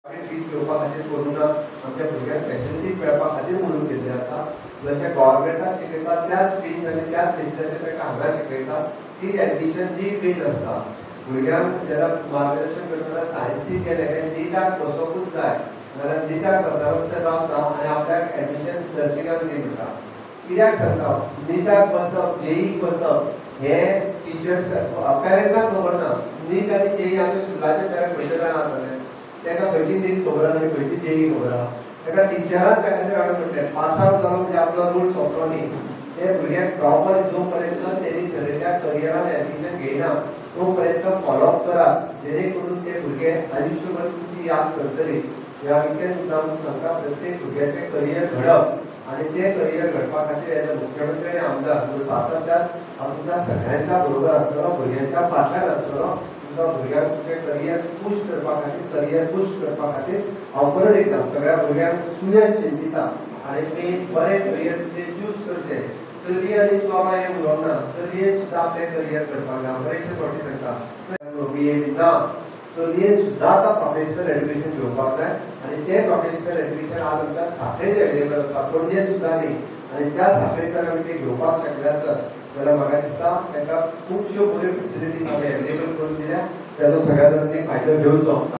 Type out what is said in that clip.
आमी फीस घेवपा खातीर करूं ना, आमच्या भुरग्यांक फॅसिलिटीज मेळपा खातीर म्हणून केल्ले आसा. जशें गव्हर्मेंटान शिकयता त्याच फीज आनी त्याच बेसिसाचेर तांकां हांगा शिकयता. तीच एडमिशन जी फीज आसता. भुरग्यांक जेन्ना मार्गदर्शन करतना सायन्सीक गेले काय निटाक बसोवंकूच जाय, नाल्यार निटाक बसनासतना रावता आनी आपल्याक एडमिशन नर्सिंगाक दी म्हणटा. कित्याक सांगता, निटाक बसप, जेईक बसप हें टिचर्स पेरंट्सांक खबर ना. नीट आनी जेई आमच्या सुर्लाचे पेरंट खंयचे जाणा आसतले, ताका खंयची नीट खबर आसा आनी खंयची जेई खबर आसा. ताका टिचरान त्या खातीर हांवें म्हटलें पास आवट जालो म्हणजे आपलो रूल सोंपलो न्ही. ते भुरग्यांक प्रॉपर जो पर्यंत तेणी ठरयल्ल्या करियरान एडमिशन घेयना तो पर्यंत फॉलोअप करात, जेणे करून ते भुरगे आयुश्यभर तुमची याद करतली. ह्या इतलें सुद्दां हांव सांगता, प्रत्येक भुरग्याचें करियर घडप आनी तें करियर घडपा खातीर एज अ मुख्यमंत्री आनी आमदार म्हणून सातत्यान हांव तुमच्या सगळ्यांच्या बरोबर आसतलो, भुरग्यांच्या फाटल्यान आसतलो. तुमच्या भुरग्यांक तुमचें करियर पूश करपा खातीर, करियर पूश करपा खातीर हांव परत एकदां सगळ्या भुरग्यांक सुयश चिंतिता आनी तुमी बरें करियर तुमचें चूज करचें. चली आनी चलो हें उलोवंक ना, चलयेन सुद्दां आपलें करियर करपाक जाय. हांव बरेचशे फावटी सांगता, बी ए ना, चलयेन सुद्दां आतां प्रोफेशनल एड्युकेशन घेवपाक जाय आनी तें प्रोफेशनल एड्युकेशन आज आमकां साखळेंत एवेलेबल आसता, पणजेंत सुद्दां न्ही. आनी त्या साखळेंतल्यान आमी तें घेवपाक शकले आसत जाल्यार म्हाका दिसता तांकां खुबश्यो बऱ्यो फेसिलिटीज आमी एवेलेबल करून दिल्या, ताचो सगळ्या जाणांनी फायदो घेवचो.